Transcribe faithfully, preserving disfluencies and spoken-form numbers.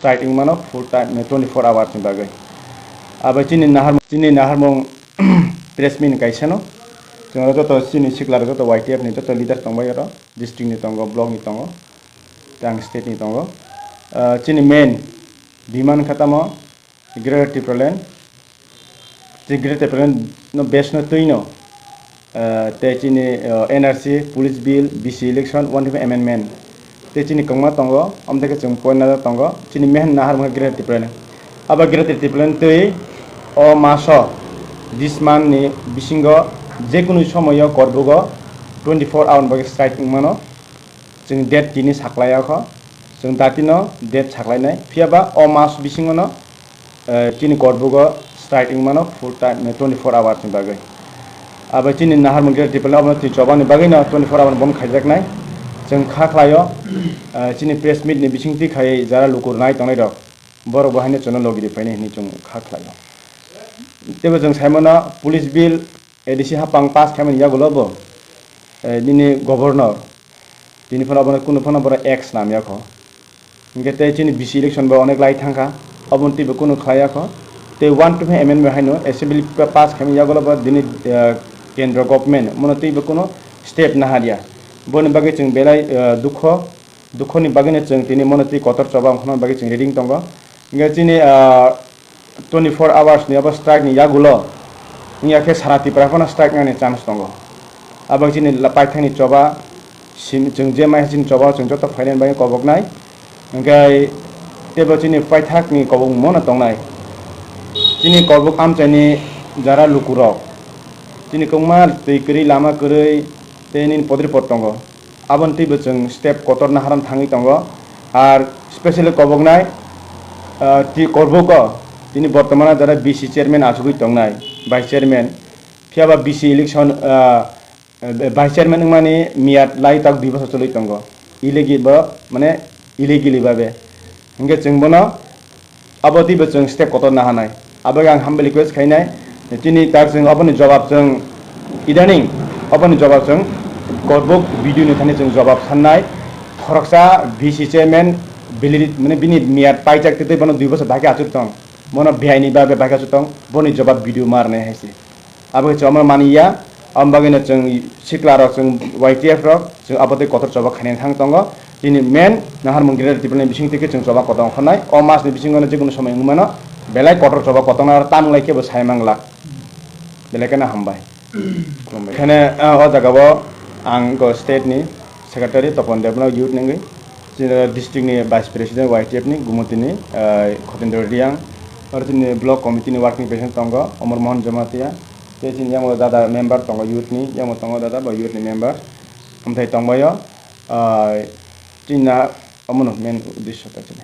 strike wngmano full time, twenty four hours ni bagwi. Abo chini naharmung, chini naharmung press meet kaisa no. Chwng joto chini sikla joto Y T F ni joto leader tongbai oro, district ni tongo, block ni tongo, tei ang state ni tongo. Ah, chini main demand kha tamo Greater Tipraland, tei Greater Tipraland no base no twi no, ah, tei chini, ah, N R C, Police Bill, B C election, one time amendment. Tei chini kwbangma tongo, omo tei khe chwng point na tongo, chini main naharmung khe Greater Tipraland. Abo Greater Tipraland twi o maso, this month ni bisingo jekunu somoyo Korbugo twenty four hour ni bagwi strike wngmano. Chwng date tini saklaiyakho, chwng datino date saklainai, phiyaba o mas bisingono, eh, chini Korbugo strike wngmano full time, twenty four hours ni bagwi. Abo chini naharmung Greater Tipraland obono twi chobani bagwino twenty four hour bond khaijaknai. Chwng kha khlaio, eh, chini press meet ni bisingtwi khaiwi jara luku rwnai tongnairok, borok bo haino chwngno logi rwphainai hinwi chwng kha khlaio. Teibo chwng saimano police bill A D C hapang pass khaimani yagulo bo, eh, nini governor, tini phano obono kunu phano borok act swnam yakho. Hinkhe tei chini B C election bo onek lai thangkha, obono teibo kunu khlai yakho. Tei one two amendment haino assembly pa-, pass khaimani yagulo bo dini, eh, kendro government mono teibo kunu step naharya. Boni bagwi chwng belai, eh, dukho. Dukhoni bagwino chwng tini mono twi kotor choba wngkha bagwi chwng ready wng tongo. Hinkhe chini, ah, twenty four hours ni abo strike ni yagulo wngya khe sara Tripura phano strike nani chance tongo. Abo chini la-, paithakni choba, sim-, chwng je mai chini choba chwng joto phainani bagwi koboknai. Hinkhe teibo chini paithakni kobokmono tongnai. Chini kobok amchaini jara lukurok, chini kwbangma twi kwrwi, lama kwrwi tei nini podri pod tongo. Aboni twibo chwng step kotor naharani thangwi tongo. Ar specially koboknai, ah, ti-, Korbugo tini bortomano jara B C chairman achugwi tongnai, vice chairman. Phiyaba B C election, ah, vice chairman wngmani miyat lai tak dui bosor choli tongo. Illegally bo, mane illegally babe. Hinkhe chwng bono abo twibo chwng step kotor naharnai. Abo ang humble request khainai. Chini tak chwng oboni jobab chwng idaning, oboni jobab chwng Korbuk B D O ni thani chwng jobab sannai. Khoroksa V C chairman validity, mane bini miyat paijak tei bono dui bosor baikhe achuk tong. Bono bihai ni bagwi baikhe achuk tong. Boni jobab B D O ma rwnai hai se. Abo khe chwng omo mani ya, aboni bagwino chwng sikla rok, chwng Y T F rok, chwng abo tei kotor choba khainani thang tongo. Chini main naharmung Greater Tipraland bising twi khe chwng choba kotor ongkhornai. O mas ni bisingo no jekunu somoi wngwi mano, belai kotor choba kotor no aro tamung lai khe bo sai mang glak. Belai kheno hambai. Kheno, ah, o jaga o ang go state ni secretary Topon Debbarma youth ni wngwi, chini district ni vice president Y T F ni Gumoti ni, ah, Khotendra Reang, aro chini block committee ni working president tongo Omor Mohan Jamatia, tei chini yango dada member tongo youth ni, yango tongo dada bo youth ni member, amthai tongbaio, ah, chini na omono main uddesho ta chini.